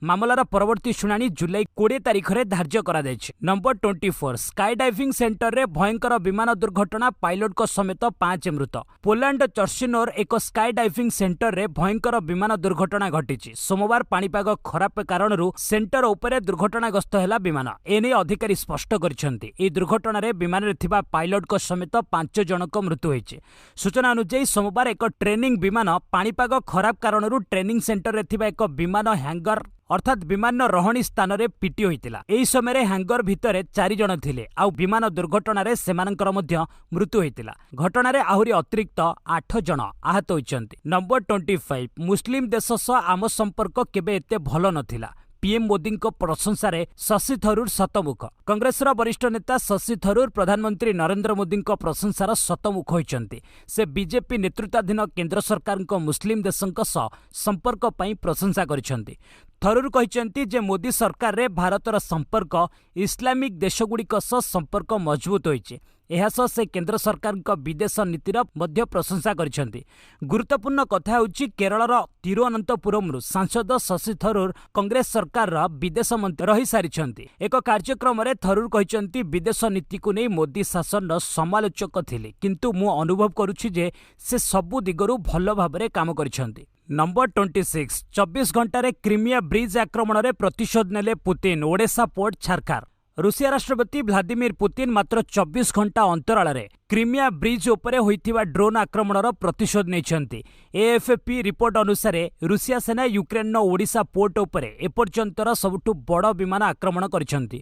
ମାମଲାର ପରବର୍ତ୍ତୀ ଶୁଣାଣି ଜୁଲାଇ 20 ତାରିଖରେ ଧାର୍ଯ୍ୟ କରାଯାଇଛି। ନମ୍ବର 24, ସ୍କାଏ ଡାଇଭିଂ ସେଣ୍ଟରରେ ଭୟଙ୍କର ବିମାନ ଦୁର୍ଘଟଣା, ପାଇଲଟଙ୍କ ସମେତ 5 ମୃତ। ପୋଲାଣ୍ଡ ଚର୍ସିନୋର ଏକ ସ୍କାଏ ଡାଇଭିଂ ସେଣ୍ଟରରେ ଭୟଙ୍କର ବିମାନ ଦୁର୍ଘଟଣା ଘଟିଛି। ସୋମବାର ପାଣିପାଗ ଖରାପ କାରଣରୁ ସେଣ୍ଟର ଉପରେ ଦୁର୍ଘଟଣାଗ୍ରସ୍ତ ହେଲା ବିମାନ। ଏନେଇ ଅଧିକାରୀ ସ୍ପଷ୍ଟ କରିଛନ୍ତି। ଏହି ଦୁର୍ଘଟଣାରେ ବିମାନରେ ଥିବା ପାଇଲଟଙ୍କ ସମେତ 5 ଜଣଙ୍କ ମୃତ୍ୟୁ ହୋଇଛି। ସୂଚନା ଅନୁଯାୟୀ, ସୋମବାର ଏକ ଟ୍ରେନିଂ ବିମାନ ପାଣିପାଗ ଖରାପ କାରଣରୁ ଟ୍ରେନିଂ ସେଣ୍ଟରରେ ଥିବା ଏକ ବିମାନ ହ୍ୟାଙ୍ଗର ଅର୍ଥାତ୍ ବିମାନର ରହଣି ସ୍ଥାନରେ ପିଟି ହୋଇଥିଲା। ଏହି ସମୟରେ ହ୍ୟାଙ୍ଗର ଭିତରେ 4 ଜଣ ଥିଲେ, ଆଉ ବିମାନ ଦୁର୍ଘଟଣାରେ ସେମାନଙ୍କର ମଧ୍ୟ ମୃତ୍ୟୁ ହୋଇଥିଲା। ଘଟଣାରେ ଆହୁରି ଅତିରିକ୍ତ 8 ଜଣ ଆହତ ହୋଇଛନ୍ତି। ନମ୍ବର 25, ମୁସଲିମ ଦେଶ ସହ ଆମ ସମ୍ପର୍କ କେବେ ଏତେ ଭଲ ନଥିଲା, ପିଏମ୍ ମୋଦିଙ୍କ ପ୍ରଶଂସାରେ ଶଶି ଥରୁର ଶତମୁଖ। କଂଗ୍ରେସର ବରିଷ୍ଠ ନେତା ଶଶି ଥରୁର ପ୍ରଧାନମନ୍ତ୍ରୀ ନରେନ୍ଦ୍ର ମୋଦିଙ୍କ ପ୍ରଶଂସାର ଶତମୁଖ ହୋଇଛନ୍ତି। ସେ ବିଜେପି ନେତୃତ୍ୱାଧୀନ କେନ୍ଦ୍ର ସରକାରଙ୍କ ମୁସଲିମ ଦେଶଙ୍କ ସହ ସମ୍ପର୍କ ପାଇଁ ପ୍ରଶଂସା କରିଛନ୍ତି। ଥରୁର କହିଛନ୍ତି ଯେ ମୋଦି ସରକାରରେ ଭାରତର ସମ୍ପର୍କ ଇସଲାମିକ ଦେଶଗୁଡ଼ିକ ସହ ସମ୍ପର୍କ ମଜବୁତ ହୋଇଛି। ଏହା ସହ ସେ କେନ୍ଦ୍ର ସରକାରଙ୍କ ବିଦେଶ ନୀତିର ମଧ୍ୟ ପ୍ରଶଂସା କରିଛନ୍ତି। ଗୁରୁତ୍ୱପୂର୍ଣ୍ଣ କଥା ହେଉଛି, କେରଳର ତିରୁଅନନ୍ତପୁରମରୁ ସାଂସଦ ଶଶି ଥରୁର କଂଗ୍ରେସ ସରକାରର ବିଦେଶ ମନ୍ତ୍ରୀ ରହିସାରିଛନ୍ତି। ଏକ କାର୍ଯ୍ୟକ୍ରମରେ ଥରୁର କହିଛନ୍ତି, ବିଦେଶ ନୀତିକୁ ନେଇ ମୋଦି ଶାସନର ସମାଲୋଚକ ଥିଲେ, କିନ୍ତୁ ମୁଁ ଅନୁଭବ କରୁଛି ଯେ ସେ ସବୁ ଦିଗରୁ ଭଲ ଭାବରେ କାମ କରିଛନ୍ତି। ନମ୍ବର 26, 24 ଘଣ୍ଟାରେ କ୍ରିମିଆ ବ୍ରିଜ୍ ଆକ୍ରମଣରେ ପ୍ରତିଶୋଧ ନେଲେ ପୁତିନ, ଓଡେଶା ପୋର୍ଟ ଛାରଖାର। ରୁଷିଆ ରାଷ୍ଟ୍ରପତି ଭ୍ଲାଦିମିର ପୁତିନ ମାତ୍ର 24 ଘଣ୍ଟା ଅନ୍ତରାଳରେ କ୍ରିମିଆ ବ୍ରିଜ୍ ଉପରେ ହୋଇଥିବା ଡ୍ରୋନ୍ ଆକ୍ରମଣର ପ୍ରତିଶୋଧ ନେଇଛନ୍ତି। ଏଏଫ୍ପି ରିପୋର୍ଟ ଅନୁସାରେ, ରୁଷିଆ ସେନା ୟୁକ୍ରେନ୍ର ଓଡ଼ିଶା ପୋର୍ଟ ଉପରେ ଏପର୍ଯ୍ୟନ୍ତର ସବୁଠୁ ବଡ଼ ବିମାନ ଆକ୍ରମଣ କରିଛନ୍ତି।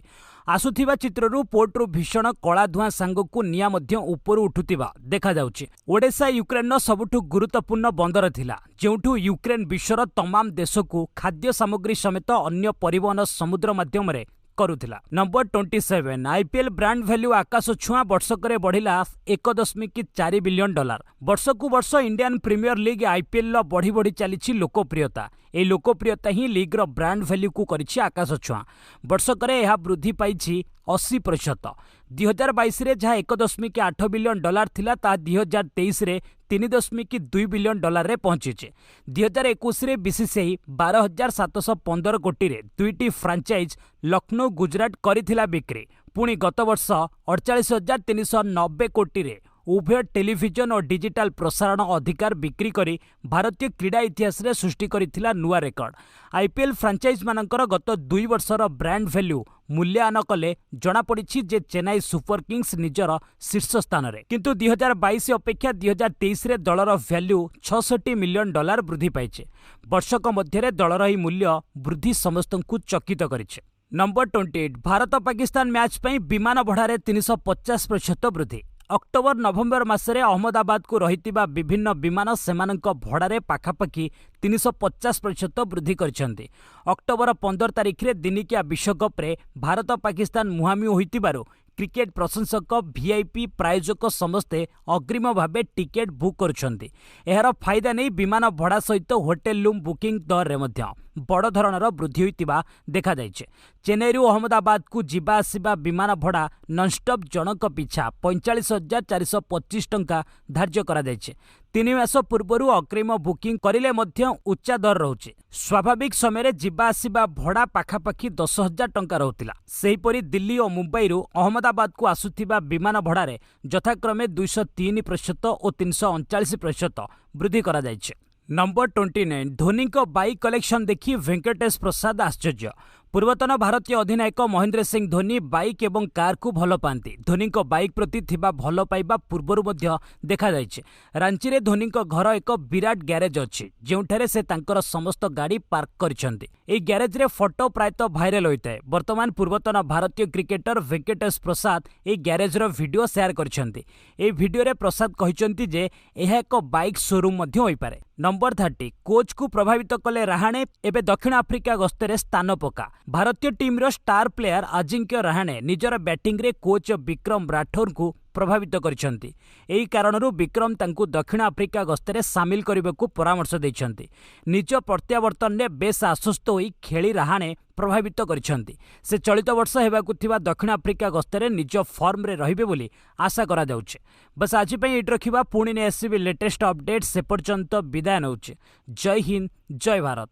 ଆସୁଥିବା ଚିତ୍ରରୁ ପୋର୍ଟରୁ ଭୀଷଣ କଳା ଧୂଆଁ ସାଙ୍ଗକୁ ନିଆଁ ମଧ୍ୟ ଉପରୁ ଉଠୁଥିବା ଦେଖାଯାଉଛି। ଓଡେଶା ୟୁକ୍ରେନ୍ର ସବୁଠୁ ଗୁରୁତ୍ୱପୂର୍ଣ୍ଣ ବନ୍ଦର ଥିଲା, ଯେଉଁଠୁ ୟୁକ୍ରେନ୍ ବିଶ୍ୱର ତମାମ ଦେଶକୁ ଖାଦ୍ୟ ସାମଗ୍ରୀ ସମେତ ଅନ୍ୟ ପରିବହନ ସମୁଦ୍ର ମାଧ୍ୟମରେ କରୁଥିଲା। ନମ୍ବର 27, ଆଇପିଏଲ୍ ବ୍ରାଣ୍ଡ ଭ୍ୟାଲ୍ୟୁ ଆକାଶ ଛୁଆଁ, ବର୍ଷକରେ ବଢ଼ିଲା 1.4 ବିଲିୟନ ଡଲାର। ବର୍ଷକୁ ବର୍ଷ ଇଣ୍ଡିଆନ୍ ପ୍ରିମିୟର ଲିଗ୍ ଆଇପିଏଲ୍ର ବଢ଼ି ବଢ଼ି ଚାଲିଛି ଲୋକପ୍ରିୟତା। ଏହି ଲୋକପ୍ରିୟତା ହିଁ ଲିଗ୍ର ବ୍ରାଣ୍ଡ ଭ୍ୟାଲ୍ୟୁକୁ କରିଛି ଆକାଶ ଛୁଆଁ। ବର୍ଷକରେ ଏହା ବୃଦ୍ଧି ପାଇଛି 80%। 2022ରେ ଯାହା 1.8 ବିଲିୟନ ଡଲାର ଥିଲା, ତାହା 2023ରେ 3.2 ବିଲିୟନ ଡଲାରରେ ପହଞ୍ଚିଛି। 2021ରେ ବିସିସିଆଇ 12,715 କୋଟିରେ 2ଟି ଫ୍ରାଞ୍ଚାଇଜ୍ ଲକ୍ଷ୍ନୌ, ଗୁଜରାଟ କରିଥିଲା ବିକ୍ରି। ପୁଣି ଗତବର୍ଷ 48,390 କୋଟିରେ ଉଭୟ ଟେଲିଭିଜନ ଓ ଡିଜିଟାଲ ପ୍ରସାରଣ ଅଧିକାର ବିକ୍ରି କରି ଭାରତୀୟ କ୍ରୀଡ଼ା ଇତିହାସରେ ସୃଷ୍ଟି କରିଥିଲା ନୂଆ ରେକର୍ଡ। ଆଇପିଏଲ୍ ଫ୍ରାଞ୍ଚାଇଜ୍ମାନଙ୍କର ଗତ 2 ବର୍ଷର ବ୍ରାଣ୍ଡ ଭ୍ୟାଲ୍ୟୁ ମୂଲ୍ୟାୟନ କଲେ ଜଣାପଡ଼ିଛି ଯେ ଚେନ୍ନାଇ ସୁପର କିଙ୍ଗସ୍ ନିଜର ଶୀର୍ଷ ସ୍ଥାନରେ। କିନ୍ତୁ 2022 ଅପେକ୍ଷା 2023ରେ ଦଳର ଭ୍ୟାଲ୍ୟୁ 66 ମିଲିୟନ ଡଲାର ବୃଦ୍ଧି ପାଇଛି। ବର୍ଷକ ମଧ୍ୟରେ ଦଳର ଏହି ମୂଲ୍ୟ ବୃଦ୍ଧି ସମସ୍ତଙ୍କୁ ଚକିତ କରିଛି। ନମ୍ବର 28, ଭାରତ ପାକିସ୍ତାନ ମ୍ୟାଚ୍ ପାଇଁ ବିମାନ ଭଡ଼ାରେ 350% ବୃଦ୍ଧି। ଅକ୍ଟୋବର ନଭେମ୍ବର ମାସରେ ଅହମ୍ମଦାବାଦକୁ ରହିଥିବା ବିଭିନ୍ନ ବିମାନ ସେମାନଙ୍କ ଭଡ଼ାରେ ପାଖାପାଖି 350% ବୃଦ୍ଧି କରିଛନ୍ତି। ଅକ୍ଟୋବର 15 ତାରିଖରେ ଦିନିକିଆ ବିଶ୍ୱକପ୍ରେ ଭାରତ ପାକିସ୍ତାନ ମୁହାଁମୁହିଁ ହୋଇଥିବାରୁ କ୍ରିକେଟ ପ୍ରଶଂସକ, ଭିଆଇପି, ପ୍ରାୟୋଜକ ସମସ୍ତେ ଅଗ୍ରିମ ଭାବେ ଟିକେଟ୍ ବୁକ୍ କରୁଛନ୍ତି। ଏହାର ଫାଇଦା ନେଇ ବିମାନ ଭଡ଼ା ସହିତ ହୋଟେଲ ରୁମ୍ ବୁକିଂ ଦରରେ ମଧ୍ୟ ବଡ଼ ଧରଣର ବୃଦ୍ଧି ହୋଇଥିବା ଦେଖାଯାଇଛି। ଚେନ୍ନାଇରୁ ଅହମ୍ମଦାବାଦକୁ ଯିବା ଆସିବା ବିମାନ ଭଡ଼ା ନନ୍ଷ୍ଟପ୍ ଜଣଙ୍କ ପିଛା 45,425 ଟଙ୍କା ଧାର୍ଯ୍ୟ କରାଯାଇଛି। 3 ମାସ ପୂର୍ବରୁ ଅଗ୍ରିମ ବୁକିଂ କରିଲେ ମଧ୍ୟ ଉଚ୍ଚା ଦର ରହୁଛି। ସ୍ୱାଭାବିକ ସମୟରେ ଯିବା ଆସିବା ଭଡ଼ା ପାଖାପାଖି 10,000 ଟଙ୍କା ରହୁଥିଲା। ସେହିପରି ଦିଲ୍ଲୀ ଓ ମୁମ୍ବାଇରୁ ଅହମ୍ମଦାବାଦକୁ ଆସୁଥିବା ବିମାନ ଭଡ଼ାରେ ଯଥାକ୍ରମେ 203% ଓ 339% ବୃଦ୍ଧି କରାଯାଇଛି। ନମ୍ବର 29, ଧୋନିଙ୍କ ବାଇକ୍ କଲେକ୍ସନ ଦେଖି ଭେଙ୍କଟେଶ ପ୍ରସାଦ ଆଶ୍ଚର୍ଯ୍ୟ। ପୂର୍ବତନ ଭାରତୀୟ ଅଧିନାୟକ ମହେନ୍ଦ୍ର ସିଂ ଧୋନି ବାଇକ୍ ଏବଂ କାରକୁ ଭଲ ପାଆନ୍ତି। ଧୋନିଙ୍କ ବାଇକ୍ ପ୍ରତି ଥିବା ଭଲ ପାଇବା ପୂର୍ବରୁ ମଧ୍ୟ ଦେଖାଯାଇଛି। ରାଞ୍ଚିରେ ଧୋନିଙ୍କ ଘର ଏକ ବିରାଟ ଗ୍ୟାରେଜ ଅଛି, ଯେଉଁଠାରେ ସେ ତାଙ୍କର ସମସ୍ତ ଗାଡ଼ି ପାର୍କ କରିଛନ୍ତି। ଏହି ଗ୍ୟାରେଜରେ ଫଟୋ ପ୍ରାୟତଃ ଭାଇରାଲ ହୋଇଥାଏ। ବର୍ତ୍ତମାନ ପୂର୍ବତନ ଭାରତୀୟ କ୍ରିକେଟର ଭେଙ୍କଟେଶ ପ୍ରସାଦ ଏହି ଗ୍ୟାରେଜର ଭିଡିଓ ସେୟାର କରିଛନ୍ତି। ଏହି ଭିଡିଓରେ ପ୍ରସାଦ କହିଛନ୍ତି ଯେ ଏହା ଏକ ବାଇକ୍ ସୋରୁମ୍ ମଧ୍ୟ ହୋଇପାରେ। ନମ୍ବର 30, କୋଚ୍କୁ ପ୍ରଭାବିତ କଲେ ରାହାଣେ, ଏବେ ଦକ୍ଷିଣ ଆଫ୍ରିକା ଗସ୍ତରେ ସ୍ଥାନ ପକ୍କା। ଭାରତୀୟ ଟିମ୍ର ଷ୍ଟାର ପ୍ଲେୟାର ଆଜିଙ୍କ୍ୟ ରାହାଣେ ନିଜର ବ୍ୟାଟିଂରେ କୋଚ୍ ବିକ୍ରମ ରାଠୋରଙ୍କୁ ପ୍ରଭାବିତ କରିଛନ୍ତି। ଏହି କାରଣରୁ ବିକ୍ରମ ତାଙ୍କୁ ଦକ୍ଷିଣ ଆଫ୍ରିକା ଗସ୍ତରେ ସାମିଲ କରିବାକୁ ପରାମର୍ଶ ଦେଇଛନ୍ତି। ନିଜ ପ୍ରତ୍ୟାବର୍ତ୍ତନରେ ବେଶ୍ ଆଶ୍ୱସ୍ତ ହୋଇ ଖେଳି ରାହାଣେ ପ୍ରଭାବିତ କରିଛନ୍ତି। ସେ ଚଳିତ ବର୍ଷ ହେବାକୁ ଥିବା ଦକ୍ଷିଣ ଆଫ୍ରିକା ଗସ୍ତରେ ନିଜ ଫର୍ମରେ ରହିବେ ବୋଲି ଆଶା କରାଯାଉଛି। ବସ୍, ଆଜି ପାଇଁ ଏଇଠି ରଖିବା। ପୁଣି ନେଇ ଆସିବି ଲେଟେଷ୍ଟ ଅପଡେଟ୍, ସେ ପର୍ଯ୍ୟନ୍ତ ବିଦାୟ ନେଉଛି। ଜୟ ହିନ୍ଦ, ଜୟ ଭାରତ।